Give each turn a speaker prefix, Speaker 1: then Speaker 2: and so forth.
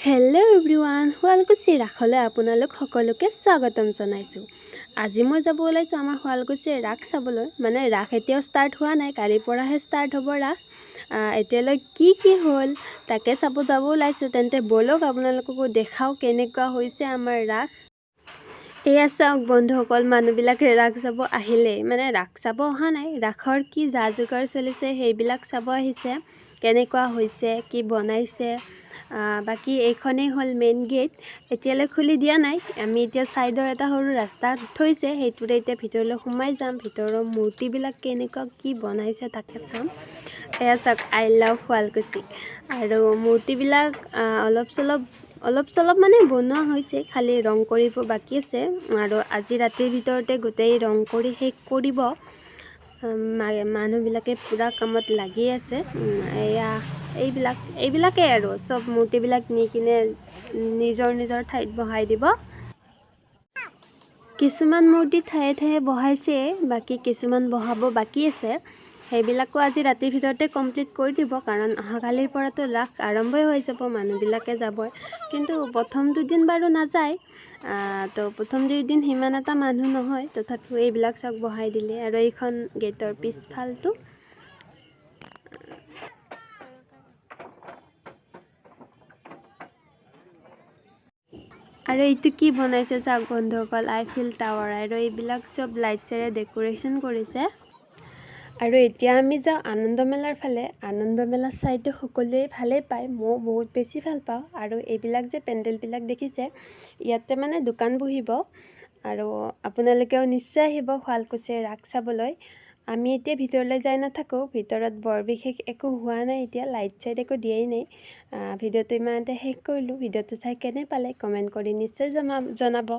Speaker 1: Hello' everyone, Sualkuchi ৰাসলৈ আপোনালোক সকলোকে স্বাগতম জনাইছোঁ। আজি মই যাব ওলাইছোঁ আমাৰ শুৱালকুছিৰ ৰাস চাবলৈ। মানে ৰাস এতিয়াও ষ্টাৰ্ট হোৱা নাই, কালিৰ পৰাহে ষ্টাৰ্ট হ'ব ৰাস। এতিয়ালৈ কি কি হ'ল তাকে চাব যাব ওলাইছোঁ। তেন্তে ব'লক আপোনালোককো দেখাওঁ কেনেকুৱা হৈছে আমাৰ ৰাস। এয়া চাওক বন্ধুসকল, মানুহবিলাকে ৰাস চাব আহিলেই, মানে ৰাস চাব অহা নাই, ৰাসৰ কি যা যোগাৰ চলিছে সেইবিলাক চাব আহিছে, কেনেকুৱা হৈছে, কি বনাইছে। বাকী এইখনেই হ'ল মেইন গেট, এতিয়ালৈ খুলি দিয়া নাই। আমি এতিয়া ছাইডৰ এটা সৰু ৰাস্তা থৈছে, সেইটোৰে এতিয়া ভিতৰলৈ সোমাই যাম। ভিতৰৰ মূৰ্তিবিলাক কেনেকুৱা কি বনাইছে তাকে চাম। এয়া চাওক, I love Sualkuchi. আৰু মূৰ্তিবিলাক অলপ চলপ মানে বনোৱা হৈছে, খালি ৰং কৰিব বাকী আছে। আৰু আজি ৰাতিৰ ভিতৰতে গোটেই ৰং কৰি শেষ কৰিব। মানুহবিলাকে পূৰা কামত লাগি আছে। এয়া এইবিলাকেই আৰু চব মূৰ্তিবিলাক নি কিনে নিজৰ নিজৰ ঠাইত বহাই দিব। কিছুমান মূৰ্তি ঠায়ে ঠায়ে বহাইছে, বাকী কিছুমান বহাব বাকী আছে। সেইবিলাকো আজি ৰাতিৰ ভিতৰতে কমপ্লিট কৰি দিব, কাৰণ অহাকালিৰ পৰাতো ৰাস আৰম্ভই হৈ যাব, মানুহবিলাকে যাবই। কিন্তু প্ৰথম দুদিন বাৰু নাযায়, তো প্ৰথম দুদিন সিমান এটা মানুহ নহয়। তথাপিও এইবিলাক চাওক বহাই দিলে। আৰু এইখন গেটৰ পিছফালটো। আৰু এইটো কি বনাইছে চাওক বন্ধুসকল, আইফিল টাৱাৰ। আৰু এইবিলাক চব লাইটছেৰে ডেক'ৰেশ্যন কৰিছে। আৰু এতিয়া আমি যাওঁ আনন্দ মেলাৰ ফালে। আনন্দ মেলা চাইতো সকলোৱে ভালেই পায়, ময়ো বহুত বেছি ভাল পাওঁ। আৰু এইবিলাক যে পেণ্ডেলবিলাক দেখিছে, ইয়াতে মানে দোকান বহিব। আৰু আপোনালোকেও নিশ্চয় আহিব শুৱালকুছিৰ ৰাস চাবলৈ। আমি এতিয়া ভিতৰলৈ যাই নাথাকোঁ, ভিতৰত বৰ বিশেষ একো হোৱা নাই, এতিয়া লাইট চাইট একো দিয়াই নাই। ভিডিঅ'টো ইমানতে শেষ কৰিলোঁ। ভিডিঅ'টো চাই কেনে পালে কমেণ্ট কৰি নিশ্চয় জনাব।